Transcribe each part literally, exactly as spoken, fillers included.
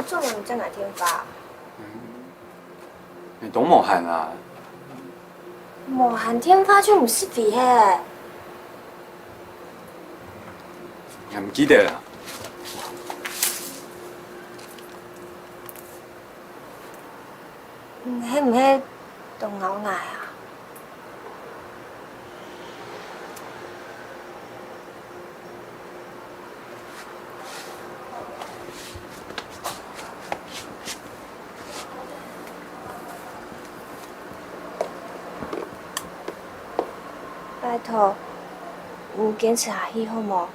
做麼个毋接𠊎電話？你當無閒啊？無閒電話就毋識飛嘿。𠊎毋記得啦。你係毋係當惱𠊎啊？ 拜託，你堅持下去好無？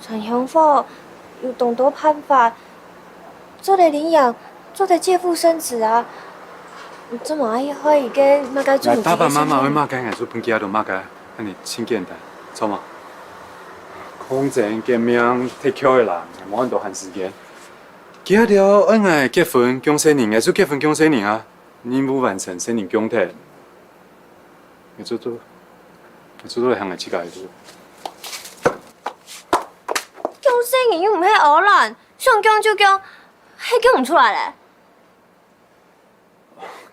傳香火有當多辦法，做得領養，做得借腹生子啊！你做麼个愛去害一個麼个做毋得个青年？爸爸媽媽愛麼个，𠊎就分佢兜麼个，恁呢盡簡單，著無？抗爭、革命、忒𤸁个人，無恁多閒時間。佢兜愛𠊎結婚降細人，𠊎就結婚降細人啊！任務完成，細人降忒。 𠊎做做，𠊎做做來行𠊎自家个路。降細人又毋係屙卵，想降就降，係降毋出來咧。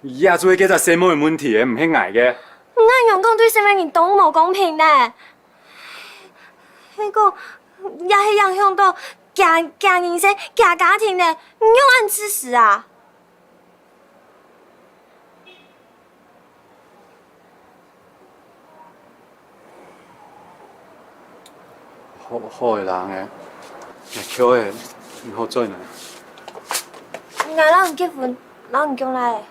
這就係該隻細妹个問題，毋係𠊎个。你恁樣講對細妹人當無公平呢！係講，這係影響到厥，厥人生、厥家庭呢，你仰恁自私啊！ 好，好个人欸，𠊎𤸁欸，你好轉來。𠊎摎你結婚，摎你降倈仔。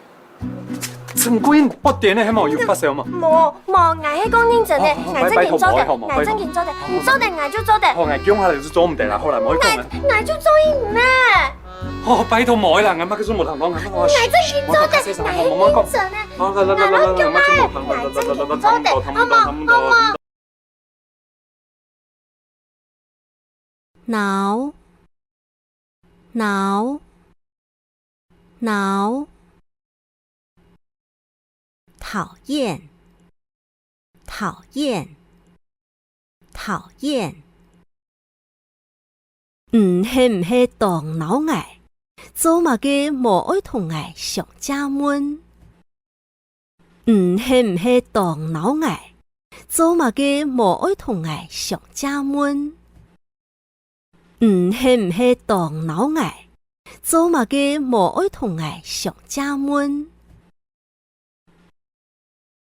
陳桂英，發癲个係無？有發燒無？無，無，𠊎係講認真个，哦，哦，𠊎正經做得，拜，拜託，無，好無，𠊎正經做得，拜託。你做得，𠊎就做得。好，𠊎降下來就做毋得啦，好啦，莫講啦。𠊎，𠊎就做得呢。 哦，拜託莫啦，𠊎麼个都無通講，𠊎正經做得，𠊎係認真个。好，來來來來來，𠊎正經做得，𠊎正經做得，好無？好無？惱，惱，惱。 討厭，討厭，討厭。你係毋係當惱𠊎？做麼个無愛同𠊎相借問？你係毋係當惱𠊎？做麼个無愛同𠊎相借問？ 你係毋係當惱𠊎？做麼个無愛同𠊎相借問？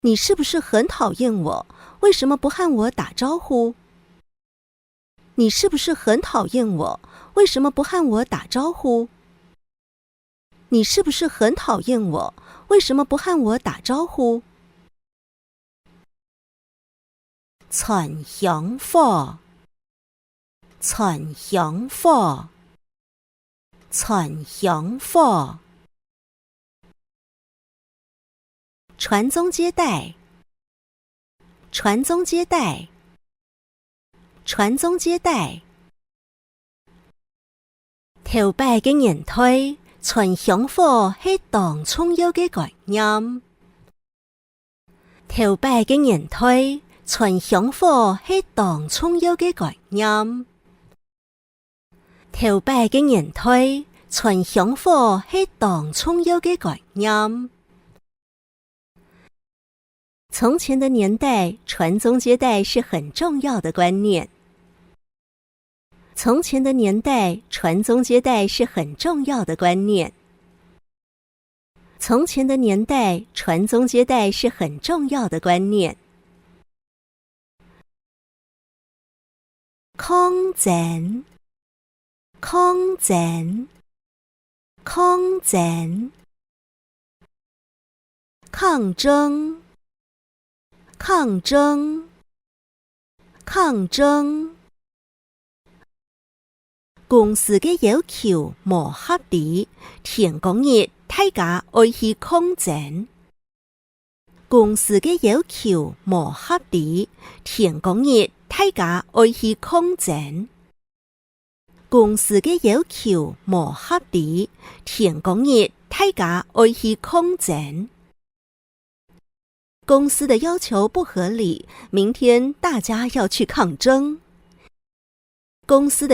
你是不是很討厭我？為什麼不和我打招呼？你是不是很討厭我？為什麼不和我打招呼？ 你是不是很討厭我？為什麼不和我打招呼？傳香火，傳香火，傳香火。傳宗接代，傳宗接代，傳宗接代。 頭擺个年代，傳香火係當重要个觀念。頭擺个年代，傳香火係當重要个觀念。頭擺个年代，傳香火係當重要个觀念。 從前的年代，傳宗接代是很重要的觀念。從前的年代，傳宗接代是很重要的觀念。從前的年代，傳宗接代是很重要的觀念。 抗爭，抗爭，抗爭。抗爭，抗爭，抗爭。公司个要求無合理，天光日大家愛去抗爭。 公司个要求無合理，天光日大家愛去抗爭。公司个要求無合理，天光日大家愛去抗爭。公司的要求不合理，明天大家要去抗爭。公司